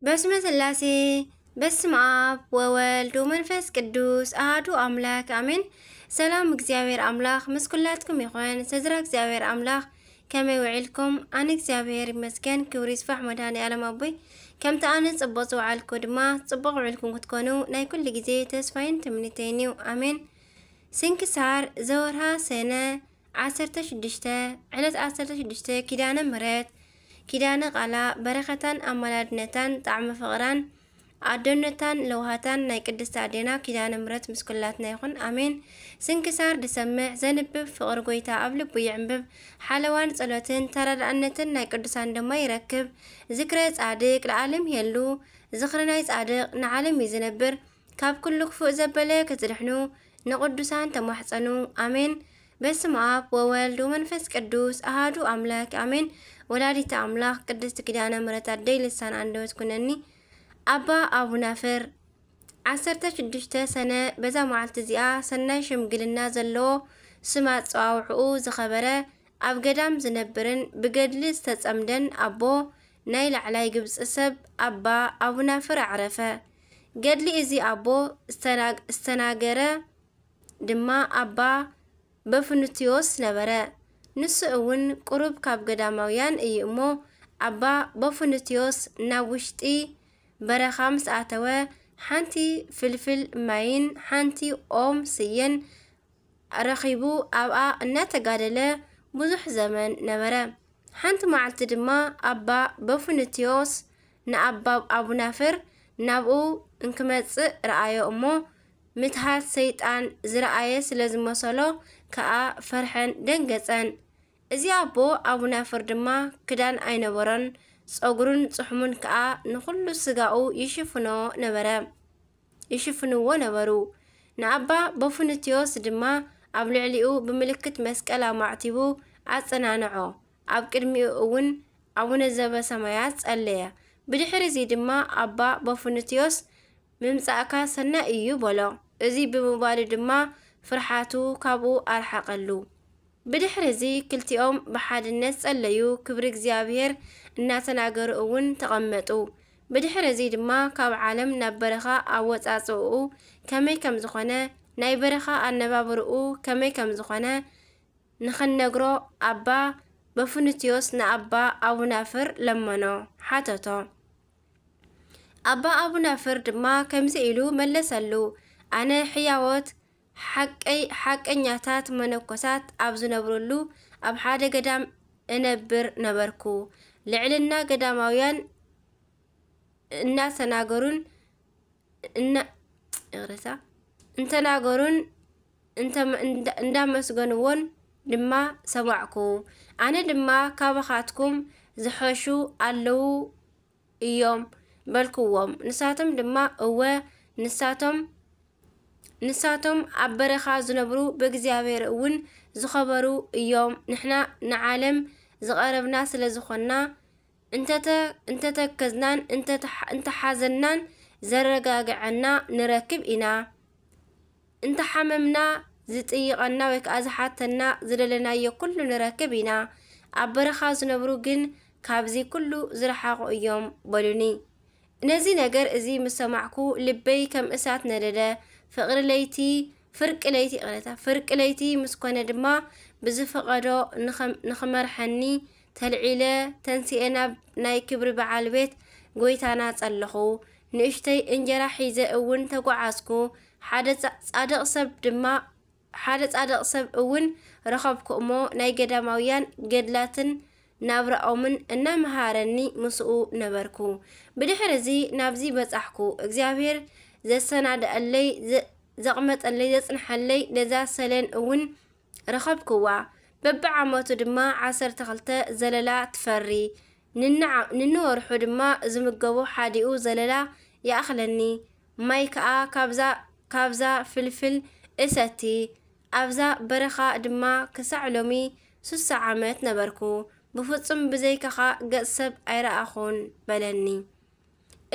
በስመ ስላሴ፣ በስመ ኣብ ወወልድ ወመንፈስ ቅዱስ ኣሃዱ ኣምላክ ኣሜን። ሰላም እግዚኣብሔር ኣምላክ ምስ ኩላትኩም ይኹን። ስድራ እግዚኣብሔር ኣምላክ ከመይ ውዒልኩም? ኣነ እግዚኣብሔር ይመስገን፣ ክብሪ ይስፋሕ መድኃኔ ዓለም ኣቦይ። ከምቲ ኣነ ጽቡቕ ዝውዓልኩ ድማ ጽቡቕ ውዒልኩም ክትኮኑ ናይ ኩሉ ግዜ ተስፋይን ትምኒተይን እዩ። ኣሜን። ስንክሳር ዘወርሃ ሰነ ዓሰርተ ሽዱሽተ፣ ዕለት ዓሰርተ ሽዱሽተ ኪዳነ ምሕረት፣ ኪዳነ ቃላ፣ በረኸታን ኣማላድነታን ጣዕመ ፍቕራን ኣደነታን ለውሃታን ናይ ቅድስት ኣዴና ኪዳነ ምሕረት ምስ ኩላትና ይኹን። ኣሜን። ስንክሳር ድሰምዕ ዘንብብ ፍቕሪ ጎይታ ኣብ ልቡ ይዕንብብ። ሓለዋን ጸሎትን ተራዳእነትን ናይ ቅዱሳን ድማ ይረክብ። ዝክረ ጻድቅ ለዓለም የሉ። ዝኽሪ ናይ ጻድቅ ንዓለም እዩ ዝነብር። ካብ ኩሉ ክፉእ ዘበለ ክትድሕኑ ንቅዱሳን ተማሕጸኑ። ኣሜን። በስመ ኣብ ወወልድ ወመንፈስ ቅዱስ ኣሃዱ ኣምላክ ኣሜን። ወላዲተ ኣምላክ ቅድስት ኪዳነ ምሕረት ኣደይ ልሳን ኣንደበት ኩነኒ። ኣባ ኣቡናፍር። ዓሰርተ ሽዱሽተ ሰነ በዛ መዓልቲ እዚኣ ሰናይ ሽምግልና ዘለዎ ስም ኣጸዋውዕኡ ዝኸበረ ኣብ ገዳም ዝነብርን ብገድሊ ዝተጸምደን ኣቦ ናይ ላዕላይ ግብጺ ሰብ ኣባ ኣቡናፍር ኣዕረፈ። ገድሊ እዚ ኣቦ ዝተናግ-፣ ዝተናገረ ድማ ኣባ በፍኑትዮስ ነበረ። ንሱ እውን ቁሩብ ካብ ገዳማውያን እዩ እሞ፣ ኣባ በፍኑትዮስ ናብ ውሽጢ በረኻ ምስ ኣተወ፣ ሓንቲ ፍልፍል ማይን ሓንቲ ኦም ስየን ረኺቡ ኣብኣ እናተጋደለ ብዙሕ ዘመን ነበረ። ሓንቲ መዓልቲ ድማ ኣባ በፍኑትዮስ ንኣባ ኣቡናፍር ናብኡ እንክመጽእ ረኣዮ እሞ፣ ምትሃት ሰይጣን ዝረኣየ ስለ ዝመሰሎ ከኣ ፈርሐን ደንገጸን። እዚ ኣቦ ኣቡናፍር ድማ ክዳን ኣይነበሮን፣ ጸጉሩን ጽሕሙን ከኣ ንኹሉ ስጋኡ ይሽፍኖ ነበረ፣ ይሽፍንዎ ነበሩ። ንኣባ በፍኑትዮስ ድማ ኣብ ልዕሊኡ ብምልክት መስቀል ኣማዕቲቡ ኣጸናንዖ። ኣብ ቅድሚኡ እውን ኣቡነ ዘበሰማያት ጸለየ። ብድሕሪ እዚ ድማ ኣባ በፍኑትዮስ ምምጻእካ ሰናይ እዩ በሎ። እዚ ብምባሉ ድማ ፍርሓቱ ካብኡ ኣርሓቐሉ። ብድሕሪ እዚ ክልቲኦም ብሓድነት ጸለዩ፣ ክብሪ እግዚኣብሔር እናተናገሩ እውን ተቐመጡ። ብድሕሪ እዚ ድማ ካብ ዓለም ናብ በረኻ ኣወጻጽኡ ከመይ ከም ዝኾነ፣ ናይ በረኻ ኣነባብርኡ ከመይ ከም ዝኾነ ንኽነግሮ ኣባ በፍኑትዮስ ንኣባ ኣቡናፍር ለመኖ፣ ሓተቶ። ኣባ ኣቡናፍር ድማ ከምዚ ኢሉ መለሰሉ፣ ኣነ ሕያዎት ሓቀይ-፣ ሓቀኛታት መነኮሳት ኣብ ዝነብሩሉ ኣብ ሓደ ገዳም እነብር ነበርኩ። ልዕልና ገዳማውያን እናተናገሩን እና-፣ ይቕሬታ፣ እንተናገሩን እንተ-፣ እንዳ-፣ እንዳመስገንዎን ድማ ሰማዕኩ። ኣነ ድማ ካባኻትኩም ዝሐሹ ኣለዉ እዮም በልክዎም። ንሳቶም ድማ እወ፣ ንሳቶም፣ ንሳቶም ኣብ በረኻ ዝነብሩ ብእግዚኣብሔር እውን ዝኸበሩ እዮም። ንሕና ንዓለም ዝቐረብና ስለ ዝኾንና እንተተ-፣ እንተተከዝናን እንተተሓ-፣ እንተሓዘናን ዘረጋግዐና ንረክብ ኢና። እንተሓመምና ዝጥይቐና ወይ ከኣ ዝሓተና ዝደለናዮ ኩሉ ንረክብ ኢና። ኣብ በረኻ ዝነብሩ ግን ካብዚ ኩሉ ዝረሓቑ እዮም በሉኒ። ነዚ ነገር እዚ ምስ ሰማዕኩ ልበይ ከም እሳት ነደደ። ፍቕሪ ለይቲ፣ ፍርቂ ለይቲ፣ ይቕሬታ፣ ፍርቂ ለይቲ ምስ ኮነ ድማ ብዝፈቐዶ ንኸም-፣ ንኽመርሐኒ ተልዒለ ተንሲኤ ናብ ናይ ክብሪ በዓል ቤት ጎይታና ጸለኹ። ንእሽተይ እንጀራ ሒዘ እውን ተጓዓዝኩ። ሓደ ጻ-፣ ጻድቕ ሰብ ድማ፣ ሓደ ጻድቕ ሰብ እውን ረኸብኩ እሞ ናይ ገዳማውያን ገድላትን ናብራኦምን እናመሃረኒ ምስኡ ነበርኩ። ብድሕሪ እዚ ናብዚ በጻሕኩ። እግዚኣብሔር ዘሰናደኣለይ፣ ዘ-፣ ዘቕመጠለይ፣ ዘጽንሓለይ ነዛ ሰሌን እውን ረኸብክዋ። በብዓመቱ ድማ ዓሰርተ ክልተ ዘለላ ትፈሪ። ንንዓ-፣ ንንወርሑ ድማ ዝምገቦ ሓዲኡ ዘለላ ይኣኽለኒ። ማይ ከኣ ካብዛ፣ ካብዛ ፍልፍል እሰቲ። ኣብዛ በረኻ ድማ ክሳዕ ሎሚ ሱሳ ዓመት ነበርኩ። ብፍጹም ብዘይካኻ ገጽ ሰብ ኣይረኣኹን በለኒ።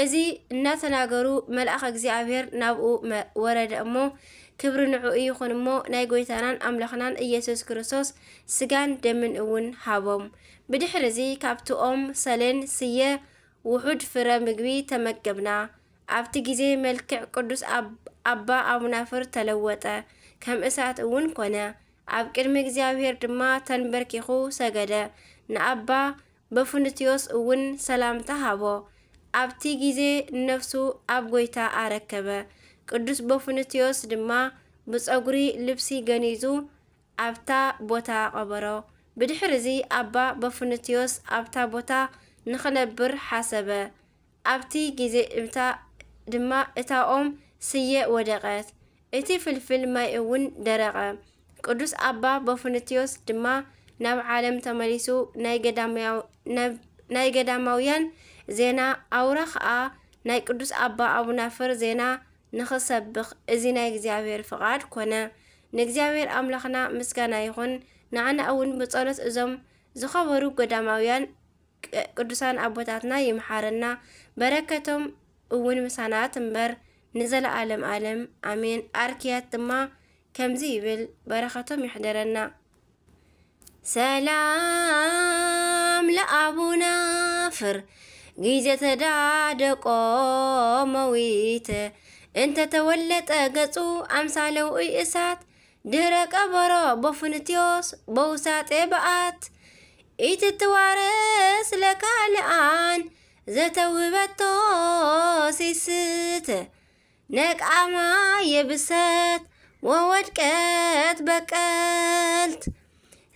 እዚ እናተናገሩ መልኣኽ እግዚኣብሔር ናብኡ መ-፣ ወረደ እሞ፣ ክብሪ ንዕኡ ይኹን እሞ፣ ናይ ጐይታናን ኣምላኽናን ኢየሱስ ክርስቶስ ስጋን ደምን እውን ሃቦም። ብድሕሪ እዚ ካብቲ ኦም ሰሌን ስየ ውሑድ ፍረ ምግቢ ተመገብና። ኣብቲ ግዜ መልክዕ ቅዱስ ኣብ-፣ ኣባ ኣቡናፍር ተለወጠ፣ ከም እሳት እውን ኮነ። ኣብ ቅድሚ እግዚኣብሔር ድማ ተንበርኪኹ ሰገደ። ንኣባ በፉንትዮስ እውን ሰላምታ ሃቦ። ኣብቲ ግዜ ነፍሱ ኣብ ጐይታ ኣረከበ። ቅዱስ በፉንትዮስ ድማ ብጸጉሪ ልብሲ ገኒዙ ኣብታ ቦታ ቀበሮ። ብድሕርዚ ኣባ በፉንትዮስ ኣብታ ቦታ ንኽነብር ሓሰበ። ኣብቲ ግዜ እታ ድማ እታ ኦም ስየ ወደቐት፣ እቲ ፍልፍል ማይ እውን ደረቐ። ቅዱስ ኣባ በፉንትዮስ ድማ ናብ ዓለም ተመሊሱ ናይ ገዳማው-፣ ናብ-፣ ናይ ገዳማውያን ዜና ኣውራ ኸኣ ናይ ቅዱስ ኣባ ኣቡናፍር ዜና ንኽሰብኽ እዚ ናይ እግዚኣብሔር ፍቓድ ኮነ። ንእግዚኣብሔር ኣምላኽና ምስጋና ይኹን። ንዓና እውን ብጸሎት እዞም ዝኸበሩ ገዳማውያን ቅ-፣ ቅዱሳን ኣቦታትና ይምሓረና። በረከቶም እውን ምሳና ትንበር ንዘለዓለም ዓለም ኣሜን። ኣርክያት ድማ ከምዚ ይብል፣ በረከቶም ይሕደረና። ሰላም ለኣቡናፍር ጊዜ ተዳደቆ መዊት እንተ ተወለጠ ገጹ ኣምሳለ ውዑይ እሳት ድህረ ቀበሮ በፉንትዮስ በውሳጤ በኣት ኢትትዋረስ ለካልኣን ዘተውህበቶ ሲስት ነቃማ የብሰት ወወድቀት በቀልት።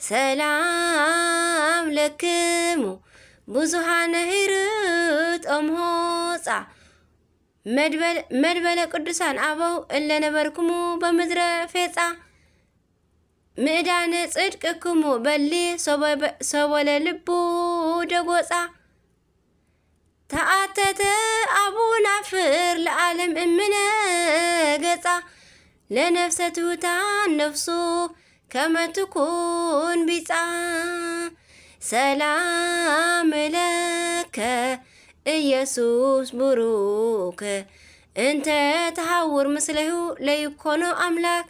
ሰላም ለክሙ ብዙሃነ ሂሩት ኦም ሆጻ። መድበል-፣ መድበለ ቅዱሳን ኣበው እለ ነበርኩሙ በምድረ ፌጻ። ምእዳነ ጽድቅክሙ በሊ ሶበ-፣ ሶበለ ልቡ ደጎጻ። ተኣተተ ኣቡናፍር ለዓለም እምነ ገጻ። ለነፍሰ ትሑታን ነፍሱ ከመ ትኩን ቢጻ። ሰላም ለከ ኢየሱስ ቡሩክ እንተ ተሃውር ምስሌሁ ለይኮኖ ኣምላክ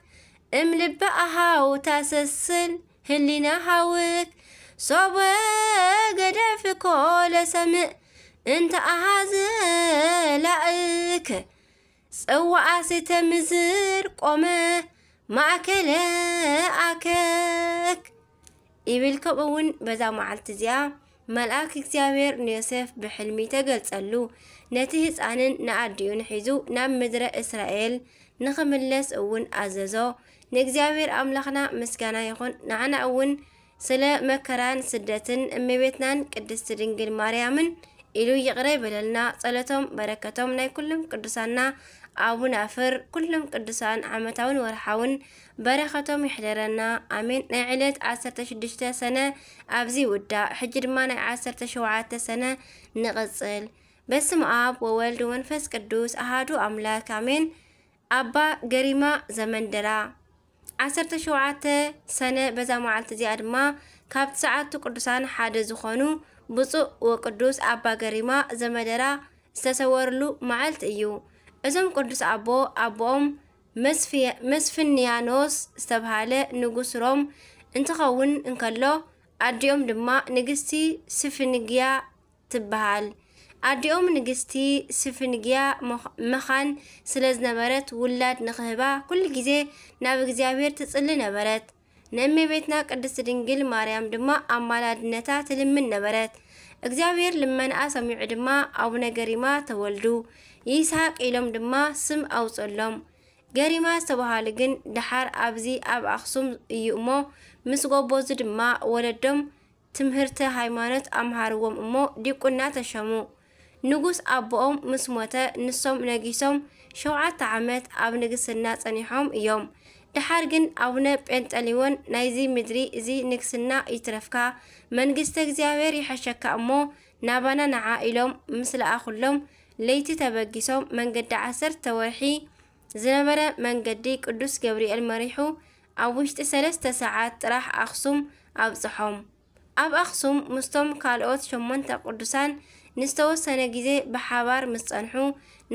እም ልበ ኣሃው ታሰስል ህሊና ሃውክ ሶበ ገደፍኮ ለሰምእ እንተ ኣሃዘ ላእክ ጽዋዓ ስተምዝር ቆመ ማእከለ ኣከክ። ይብል። ከምኡ እውን በዛ መዓልቲ እዚኣ መልኣክ እግዚኣብሔር ንዮሴፍ ብሕልሚ ተገልጸሉ። ነቲ ህፃንን ንኣዲኡን ሒዙ ናብ ምድረ እስራኤል ንኽምለስ እውን ኣዘዞ። ንእግዚኣብሔር ኣምላኽና ምስጋና ይኹን። ንዓና እውን ስለ መከራን ስደትን እመቤትናን ቅድስት ድንግል ማርያምን ኢሉ ይቕረ ይበለልና። ጸሎቶም በረከቶም ናይ ኩሎም ቅዱሳና ኣቡነ ኣፍር ኩሎም ቅዱሳን ዓመታውን ወርሓውን በረከቶም ይሕደረና። ኣሜን። ናይ ዕለት ዓሰርተ ሽዱሽተ ሰነ ኣብዚ ይውዳእ። ሕጂ ድማ ናይ ዓሰርተ ሸውዓተ ሰነ ንቕጽል። በስመ ኣብ ወወልድ ወመንፈስ ቅዱስ ኣሃዱ ኣምላክ ኣሜን። ኣባ ገሪማ ዘመንደራ። ዓሰርተ ሸውዓተ ሰነ በዛ መዓልቲ እዚኣ ድማ ካብ ትስዓቱ ቅዱሳን ሓደ ዝኾኑ ብፁዕ ወቅዱስ ኣባ ገሪማ ዘመደራ ዝተሰወርሉ መዓልቲ እዩ። እዞም ቅዱስ ኣቦ ኣቦኦም መስፍየ-፣ መስፍንያኖስ ዝተብሃለ ንጉስ ሮም እንትኸውን እንከሎ ኣዲኦም ድማ ንግስቲ ስፍንግያ ትበሃል። ኣዲኦም ንግስቲ ስፍንግያ መኽ-፣ መኻን ስለ ዝነበረት ውላድ ንኽህባ ኩሉ ግዜ ናብ እግዚኣብሔር ትጽሊ ነበረት። ንእመቤትና ቅድስት ድንግል ማርያም ድማ ኣማላድነታ ትልምን ነበረት። እግዚኣብሔር ልመናኣ ሰሚዑ ድማ ኣቡነ ገሪማ ተወልዱ። ይስሐቅ ኢሎም ድማ ስም ኣውፅሎም። ገሪማ ዝተባሃሉ ግን ደሓር ኣብዚ ኣብ ኣኽሱም እዩ እሞ ምስ ጎበዙ ድማ ወለዶም ትምህርተ ሃይማኖት ኣምሃርዎም እሞ ዲቁና ተሸሙ። ንጉስ ኣቦኦም ምስ ሞተ ንሶም ነጊሶም ሸውዓተ ዓመት ኣብ ንግስና ጸኒሖም እዮም። ደሓር ግን ኣቡነ ጴንጠሊዎን ናይዚ ምድሪ እዚ ንግስና ይትረፍካ፣ መንግስተ እግዚኣብሔር ይሐሸካ እሞ ናባና ንዓ ኢሎም ምስ ለኣኹሎም ለይቲ ተበጊሶም መንገዲ ዓሰርተ ወርሒ ዝነበረ መንገዲ ቅዱስ ገብርኤል መሪሑ ኣብ ውሽጢ ሰለስተ ሰዓት ጥራሕ ኣኽሱም ኣብጽሖም። ኣብ ኣኽሱም ምስቶም ካልኦት ሸሞንተ ቅዱሳን ንዝተወሰነ ግዜ ብሓባር ምስ ጸንሑ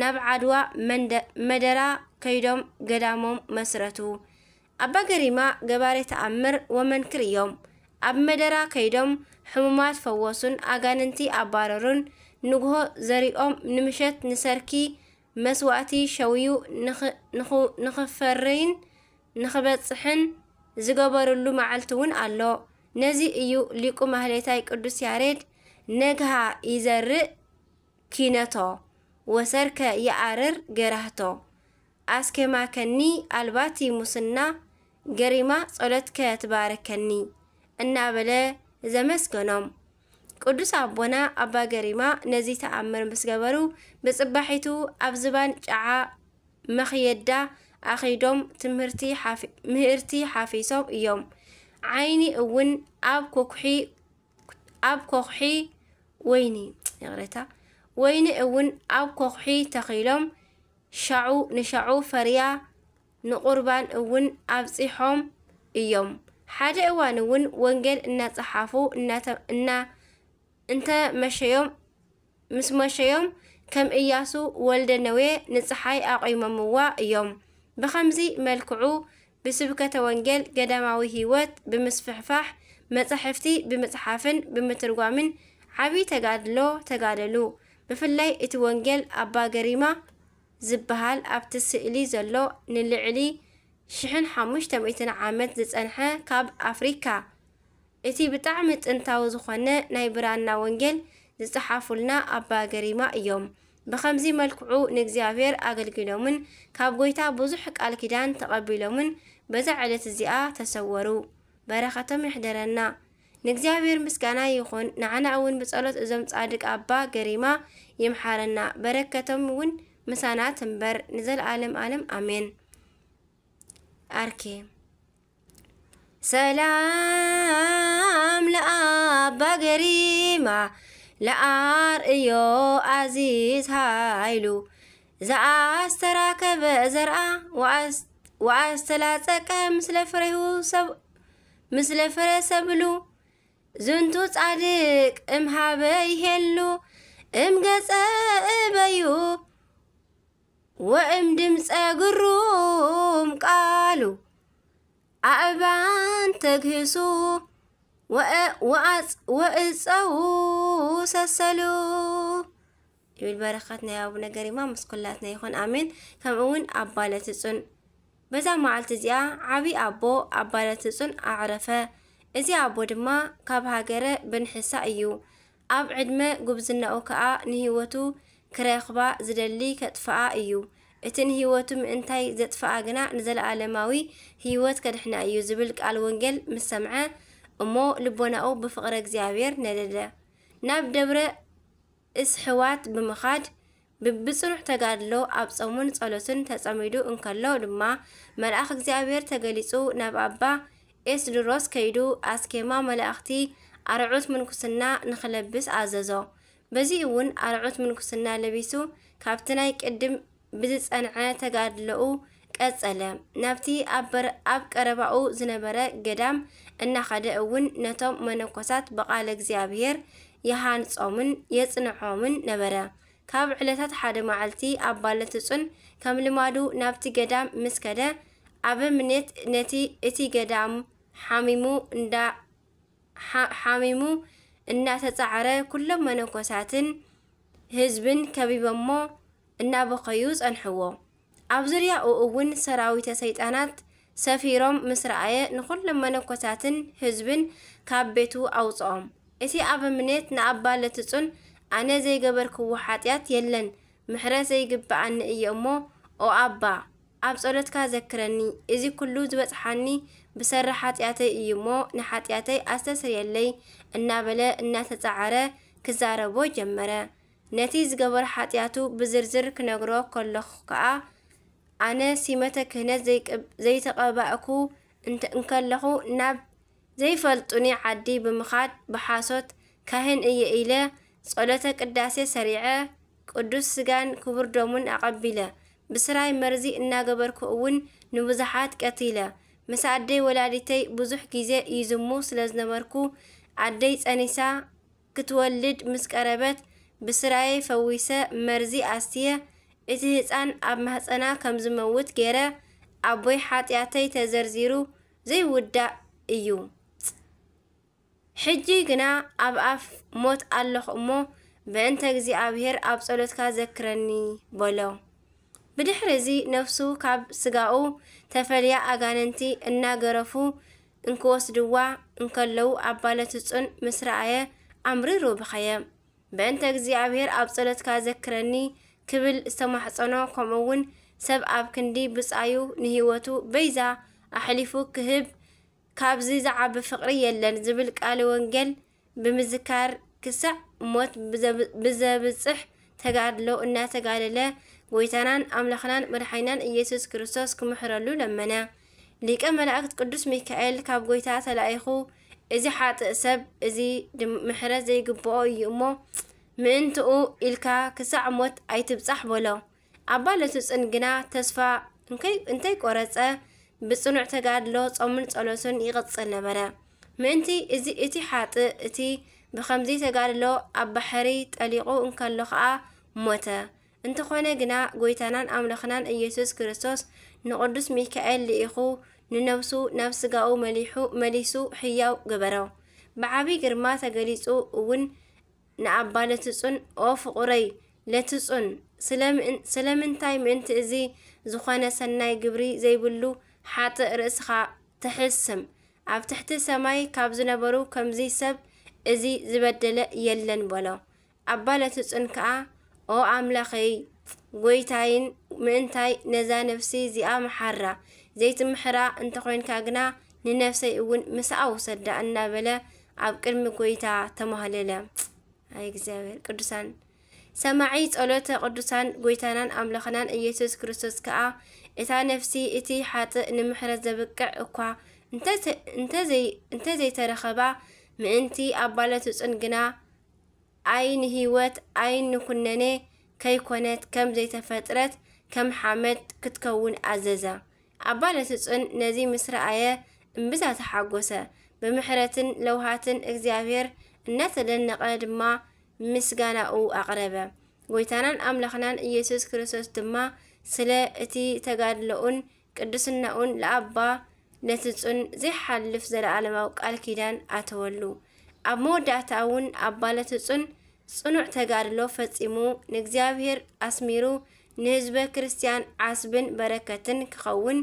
ናብ ዓድዋ መንደ-፣ መደራ ከይዶም ገዳሞም መስረቱ። ኣባ ገሪማ ገባሬ ተኣምር ወመንክር እዮም። ኣብ መደራ ከይዶም ሕሙማት ፈወሱን ኣጋንንቲ ኣባረሩን። ንግሆ ዘሪኦም ንምሸት ንሰርኪ መስዋእቲ ሸውዩ ንኽ-፣ ንኹ-፣ ንኽፈርይን ንኽበጽሕን ዝገበርሉ መዓልቲ እውን ኣሎ። ነዚ እዩ ሊቁ ማህሌታይ ቅዱስ ያሬድ ነግሃ ይዘርእ ኪነቶ፣ ወሰርከ ይኣርር ገራህቶ። ኣስኬማከኒ ኣልባቲ ሙስና፣ ገሪማ ጸሎትከ ትባርከኒ እናበለ ዘመስገኖም። ቅዱስ ኣቦና ኣባ ገሪማ ነዚ ተኣምር ምስ ገበሩ፣ ብጽባሒቱ ኣብ ዝባን ጨዓ መኽየዳ ኣኺዶም ትምህርቲ ሓፊ-፣ ምህርቲ ሓፊሶም እዮም። ዓይኒ እውን ኣብ ኮኩሒ፣ ኣብ ኮኩሒ ወይኒ፣ ይቕሬታ፣ ወይኒ እውን ኣብ ኮኩሒ ተኺሎም ሻዑ ንሻዑ ፈርያ ንቁርባን እውን ኣብጺሖም እዮም። ሓደ እዋን እውን ወንጌል እናጸሓፉ እናተ-፣ እና-፣ እንተ መሸዮም፣ ምስ መሸዮም ከም እያሱ ወልደ ነዌ ንጸሓይ ኣቑሞምዋ እዮም። ብኸምዚ መልክዑ ብስብከተ ወንጌል ገዳማዊ ህይወት ብምስፍሕፋሕ፣ መጻሕፍቲ ብምጽሓፍን ብምትርጓምን ዓቢ ተጋድሎ ተጋደሉ። ብፍላይ እቲ ወንጌል ኣባ ገሪማ ዝበሃል ኣብቲ ስእሊ ዘሎ ንልዕሊ ሽሕን ሓሙሽተ ሚእትን ዓመት ዝጸንሐ ካብ ኣፍሪካ እቲ ብጣዕሚ ጥንታዊ ዝኾነ ናይ ብራና ወንጌል ዝጸሓፉልና ኣባ ገሪማ እዮም። ብኸምዚ መልክዑ ንእግዚኣብሔር ኣገልጊሎምን ካብ ጎይታ ብዙሕ ቃል ኪዳን ተቐቢሎምን በዛ ዕለት እዚኣ ተሰወሩ። በረኸቶም ይሕደረና። ንእግዚኣብሔር ምስጋና ይኹን። ንዓና እውን ብጸሎት እዞም ጻድቅ ኣባ ገሪማ ይምሓረና። በረከቶም እውን ምሳና ትንበር ንዘለዓለም ዓለም ኣሜን። ኣርኬ ሰላም ለኣባ ገሪማ ለኣርእዮ ኣዚዝ ሃይሉ ዘኣስተራከበ ዘርኣ ወኣስ-፣ ወኣስተላጸቀ ምስለ ፍሬሁ ሰብ-፣ ምስለ ፍሬ ሰብሉ ዝንቱ ጻድቅ እምሃበ ይሄሉ እምገጸ እበዩ ወእም ድምፀ ግሩም ቃሉ ኣእባን ተግህሱ ወእ-፣ ወኣጽ-፣ ወእፀዉ ሰሰሉ ይብል። በረኸት ናይ ኣቡነ ገሪማ ምስ ኩላትና ይኹን፣ ኣሜን። ከምኡ እውን ኣባ ለትጹን። በዛ መዓልቲ እዚኣ ዓቢ ኣቦ ኣባ ለትጹን ኣዕረፈ። እዚ ኣቦ ድማ ካብ ሃገረ ብንሕሳ እዩ። ኣብ ዕድመ ጉብዝናኡ ከኣ ንህይወቱ ክረኽባ ዝደሊ ከጥፍኣ እዩ። እቲ ንህይወቱ ምእንታይ ዘጥፍኣ ግና ንዘለኣለማዊ ህይወት ከድሕና እዩ ዝብል ቃል ወንጌል ምስ ሰምዐ እሞ ልቦናኡ ብፍቕረ እግዚኣብሔር ነደደ። ናብ ደብረ እስሕዋት ብምኻድ ብብጽኑዕ ተጋድሎ ኣብ ጾሙን ጸሎትን ተጸሚዱ እንከሎ ድማ መልኣኽ እግዚኣብሔር ተገሊጹ ናብ ኣባ ኤስድሮስ ከይዱ ኣስኬማ መላእኽቲ ኣርዑት ምንኩስና ንኽለብስ ኣዘዞ። በዚ እውን ኣርዑት ምንኩስና ለቢሱ ካብቲ ናይ ቅድም ብዝጸንዐ ተጋድሎኡ ቀጸለ። ናብቲ ኣብ በር-፣ ኣብ ቀረባኡ ዝነበረ ገዳም እናኸደ እውን ነቶም መነኮሳት ብቓለ እግዚኣብሔር የሃንጾምን የጽንዖምን ነበረ። ካብ ዕለታት ሓደ መዓልቲ ኣባ ለትጹን ከም ልማዱ ናብቲ ገዳም ምስ ከደ፣ ኣበምኔት ነቲ እቲ ገዳም ሓሚሙ እንዳ-፣ ሓ-፣ ሓሚሙ እናተጻዕረ ኩሎም መነኮሳትን ህዝብን ከቢቦሞ እናበኸዩ ጸንሕዎ። ኣብ ዙርያኡ እውን ሰራዊተ ሰይጣናት ሰፊሮም ምስ ረኣየ ንኹሎም መነኮሳትን ህዝብን ካብ ቤቱ ኣውጽኦም። እቲ ኣበምኔት ንኣባ ለትጹን ኣነ ዘይገበርክዎ ሓጢኣት የለን፣ ምሕረት ዘይግብኣኒ እየ እሞ፣ ኦ ኣባ፣ ኣብ ጸሎትካ ዘክረኒ፣ እዚ ኩሉ ዝበጽሓኒ ብሰሪ ሓጢኣተይ እዩ እሞ፣ ንሓጢኣተይ ኣስተስርየለይ እናበለ እናተጻዓረ ክዛረቦ ጀመረ። ነቲ ዝገበሮ ሓጢኣቱ ብዝርዝር ክነግሮ ከለኹ ከኣ፣ ኣነ ሲመተ ክህነት ዘይቅ-፣ ዘይተቐባእኩ እንተ-፣ እንከለኹ ናብ ዘይፈልጡኒ ዓዲ ብምኻድ ብሓሶት ካህን እየ ኢለ ጸሎተ ቅዳሴ ሰሪዐ ቅዱስ ስጋን ክቡር ደሙን ኣቐቢለ ብስራይ መርዚ እናገበርኩ እውን ንብዙሓት ቀቲለ። ምስ ኣደይ ወላዲተይ ብዙሕ ግዜ ይዝሙ ስለ ዝነበርኩ ኣደይ ጸኒሳ ክትወልድ ምስ ቀረበት ብስራየ ፈዊሰ መርዚ ኣስትየ እቲ ህጻን ኣብ ማህጸና ከም ዝመውት ገይረ ኣቦይ ሓጢኣተይ ተዘርዚሩ ዘይውዳእ እዩ። ሕጂ ግና ኣብ ኣፍ ሞት ኣለኹ እሞ በእንተ እግዚኣብሔር ኣብ ጸሎትካ ዘክረኒ በሎ። ብድሕሪ እዚ ነፍሱ ካብ ስጋኡ ተፈልያ ኣጋንንቲ እናገረፉ እንክወስድዋ እንከለዉ ኣባ ለትጹን ምስ ረኣየ ኣምሪሩ በኸየ። በእንተ እግዚኣብሔር ኣብ ጸሎትካ ዘክረኒ ክብል ዝተማሕጸኖ፣ ከምኡ እውን ሰብ ኣብ ክንዲ ብጻዩ ንህይወቱ በይዛ ኣሕሊፉ ክህብ ካብዚ ዝዓቢ ፍቕሪ የለን ዝብል ቃለ ወንጌል ብምዝካር ክሳዕ ሞት ብዘብ-፣ ብዘብጽሕ ተጋድሎ እናተጋደለ ጎይታናን ኣምላኽናን መድሓኒናን ኢየሱስ ክርስቶስ ክምሕረሉ ለመነ። ሊቀ መላእክት ቅዱስ ሚካኤል ካብ ጎይታ ተላኢኹ፣ "እዚ ሓጥእ ሰብ እዚ ድም-፣ ምሕረት ዘይግብኦ እዩ እሞ፣ ምእንትኡ ኢልካ ክሳዕ ሞት ኣይትብጻሕ" በሎ። ኣባ ለትጹን ግና ተስፋ እንከይ-፣ እንተይቆረጸ፣ ብጽኑዕ ተጋድሎ ጾምን ጸሎትን ይቕጽል ነበረ። ምእንቲ እዚ፣ እቲ ሓጥእ እቲ ብኸምዚ ተጋድሎ ኣብ ባሕሪ ጠሊቑ እንከሎ ኸኣ ሞተ። እንተኾነ ግና፣ ጎይታናን ኣምላኽናን ኢየሱስ ክርስቶስ ንቅዱስ ሚካኤል ልኢኹ፣ ንነብሱ ናብ ስጋኡ መሊሑ፣ መሊሱ ሕያው ገበሮ። ብዓቢ ግርማ ተገሊጹ እውን ንኣባ ለትጹን፣ "ኦ ፍቑረይ ለትጹን፣ ስለምን-፣ ስለምንታይ ምእንቲ እዚ ዝኾነ ሰናይ ግብሪ ዘይብሉ ሓጥእ ርእስኻ ተሕስም? ኣብ ትሕቲ ሰማይ ካብ ዝነበሩ ከምዚ ሰብ እዚ ዝበደለ የለን" በሎ። ኣባ ለትጹን ከኣ፣ "ኦ ኣምላኸይ፣ ጎይታይን፣ ምእንታይ ነዛ ነፍሲ እዚኣ ምሓራ? ዘይትምሕራ እንተኾይንካ ግና ንነፍሰይ እውን ምሳኣ ውሰዳ" እናበለ ኣብ ቅድሚ ጎይታ ተማህለለ። ኣይ እግዚኣብሔር፣ ቅዱሳን ሰማዒ ጸሎተ ቅዱሳን ጎይታናን ኣምላኽናን ኢየሱስ ክርስቶስ ከኣ፣ እታ ነፍሲ እቲ ሓጥእ ንምሕረት ዘብቅዕ እኳ እንተ-፣ እንተዘይ-፣ እንተዘይተረኸባ፣ ምእንቲ ኣባ ለትጹን ግና፣ ኣይ ንህይወት ኣይ ንኩነኔ ከይኮነት ከም ዘይተፈጥረት ከም ሓመድ ክትከውን ኣዘዘ። ኣባ ለትጹን ነዚ ምስ ረኣየ እምብዛ ተሓጎሰ። ብምሕረትን ለውሃትን እግዚኣብሔር እናተደነቐ ድማ ምስጋናኡ ኣቕረበ። ጎይታናን ኣምላኽናን ኢየሱስ ክርስቶስ ድማ ስለ እቲ ተጋድሎኡን ቅድስናኡን ለኣባ ለትጹን ዘይሓልፍ ዘለዓለማዊ ቃል ኪዳን ኣተወሉ። ኣብ መወዳእታ እውን ኣባ ለትጹን ጽኑዕ ተጋድሎ ፈጺሙ ንእግዚኣብሔር ኣስሚሩ ንህዝበ ክርስቲያን ዓስብን በረከትን ክኸውን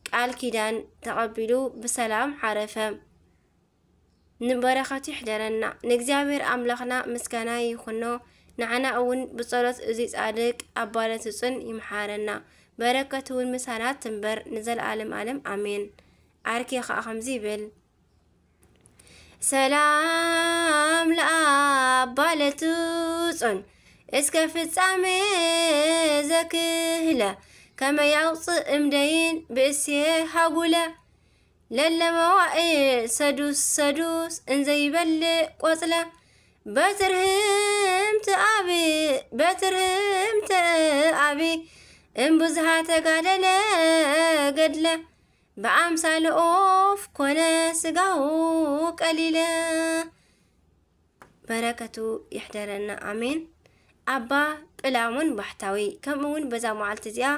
ቃል ኪዳን ተቐቢሉ ብሰላም ዓረፈ። ንበረኸቱ ይሕደረና። ንእግዚኣብሔር ኣምላኽና ምስጋና ይኹኖ። ንዓና እውን ብጸሎት እዚ ጻድቅ ኣባ ለትጹን ይምሓረና። በረከቱ እውን ምሳና ትንበር ንዘለዓለም ዓለም ኣሜን። ዓርኪ ኸኣ ከምዚ ይብል። ሰላም ለኣባ ለትጹን እስከ ፍጻሜ ዘክህለ ከመ ያውፅእ እምደይን ብእሴ ሃጉለ ለለመዋእል ሰዱስ ሰዱስ እንዘይበልዕ ቆጽለ በትርህምቲ ኣብ በትርህምቲ ኣብ እምብዝሃ ተጋደለ ገድለ ብኣምሳለ ኦፍ ኮነ ስጋሁ ቀሊለ። በረከቱ ይሕደረና፣ ኣሜን። ኣባ ጵላሞን ባሕታዊ። ከምኡ እውን በዛ መዓልቲ እዚኣ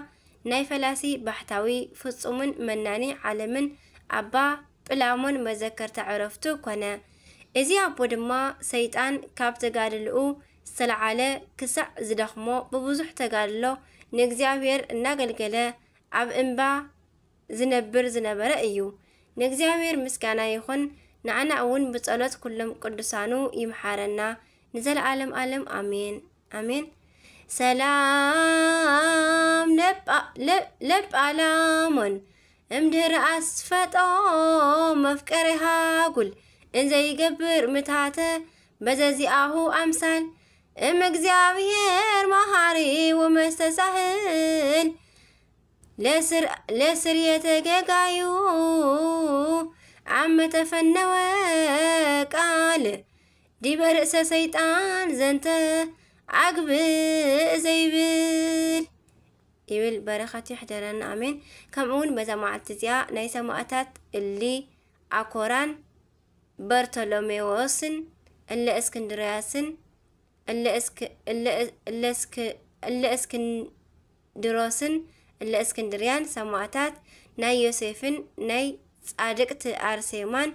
ናይ ፈላሲ ባሕታዊ ፍጹምን መናኒ ዓለምን ኣባ ጵላሞን መዘከርታ ዕረፍቱ ኮነ። እዚ ኣቦ ድማ ሰይጣን ካብ ተጋድልኡ ዝተለዓለ ክሳዕ ዝደኽሞ ብብዙሕ ተጋድሎ ንእግዚኣብሔር እናገልገለ ኣብ እምባ ዝነብር ዝነበረ እዩ። ንእግዚኣብሔር ምስጋና ይኹን፣ ንዓና እውን ብጸሎት ኩሎም ቅዱሳኑ ይምሓረና ንዘለዓለም ዓለም፣ ኣሜን፣ ኣሜን። ሰላም ለጳ-፣ ለ-፣ ለጳላሞን እምድህር ኣስፈጦ መፍቀሪ ሃጉል እንዘይገብር ምታተ በዘዚኣሁ ኣምሳል እም እግዚኣብሔር መሃሪ ወመስተሳህል ለስር-፣ ለስርየተ ጌጋዩ ዓመ ተፈነወ ቃል ዲበ ርእሰ ሰይጣን ዘንተ ኣግብእ ዘይብል ይብል። በረኸቱ ይሕደረና፣ ኣሜን። ከምኡ እውን በዛ መዓልቲ እዚኣ ናይ ሰማእታት እሊ ኣኮራን በርቶሎሜዎስን እለ እስክንድርያስን እለ እስክ-፣ እለ፣ እለ እስክ-፣ እለ እስክንድሮስን እለ እስክንድርያን ሰማእታት ናይ ዮሴፍን ናይ ጻድቅቲ ኣርሴማን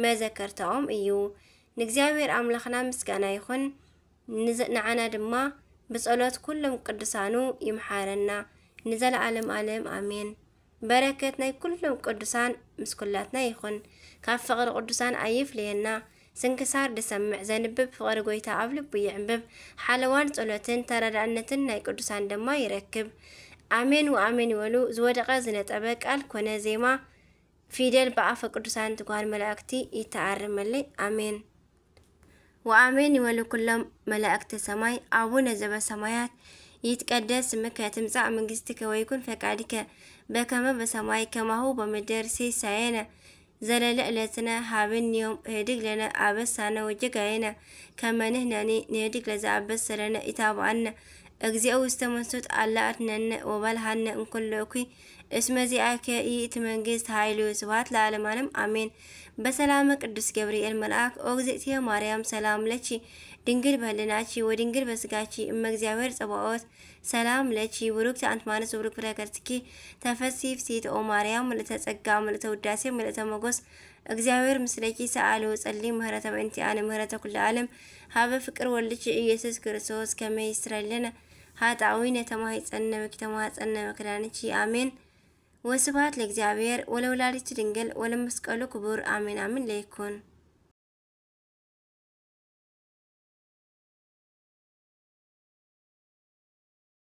መዘከርታኦም እዩ። ንእግዚኣብሔር ኣምላኽና ምስጋና ይኹን። ንዓና ድማ ብጸሎት ኩሎም ቅዱሳኑ ይምሓረና ንዘለዓለም ዓለም ኣሜን። በረከት ናይ ኩሎም ቅዱሳን ምስ ኩላትና ይኹን። ካብ ፍቕሪ ቅዱሳን ኣይፍለየና። ስንክሳር ድሰምዕ ዘንብብ ፍቕሪ ጎይታ ኣብ ልቡ ይዕንብብ። ሓለዋን ጸሎትን ተረዳእነትን ናይ ቅዱሳን ድማ ይረክብ። ኣሜን ወኣሜን ይበሉ። ዝወደቐ ዝነጠበ ቃል ኮነ ዜማ ፊደል ብኣፈ ቅዱሳን ትጓል መላእክቲ ይተኣረመለይ። ኣሜን። ወኣሜን ይበሉ ኩሎም መላእክተ ሰማይ። ኣቡነ ዘበሰማያት ይትቀደስ ስምከ ትምጻእ መንግስትከ ወይኩን ፈቃድከ በከመ በሰማይ ከማሁ በምድር። ሲሳየነ ዘለለ ዕለትነ ሃበን ዮም። ህድግ ለነ ኣበሳነ ወጀጋየነ ከመ ንሕነኒ ንህድግ ለዘኣበሰ ለነ ኢታብኣነ። እግዚኦ ውስተ መንሱት ኣላ ኣድነነ ወበልሃነ እንኩሎ እኩይ እስመ ዚኣከ ይእቲ መንግስት ኃይሉ ስብሐት ለዓለማንም ኣሜን። በሰላመ ቅዱስ ገብርኤል መልአክ ኦግዝእትየ ማርያም ሰላም ለኪ ድንግል በህልናኪ ወድንግል በስጋኪ እመ እግዚአብሔር ጸባኦት ሰላም ለኪ ብሩክቲ ኣንቲ ማንስ ብሩክ ፍሬ ከርስኪ ተፈሲ ፍሲት ኦ ማርያም ምልእተ ጸጋ ምልእተ ውዳሴ ምልእተ ሞጎስ እግዚኣብሔር ምስለኪ ሰኣሉ ጸሊ ምህረተ በእንቲኣነ ምህረተ ኩሉ ዓለም ሀበ ፍቅር ወልድኪ ኢየሱስ ክርስቶስ ከመ ይስረለነ ኃጣዊ ነተማሂጸነ ወኪተማጸነ መክዳንኪ ኣሜን። ወስብሐት ለእግዚኣብሔር ወለወላዲቱ ድንግል ወለመስቀሉ ክቡር ኣሜን ኣሜን ለይኩን።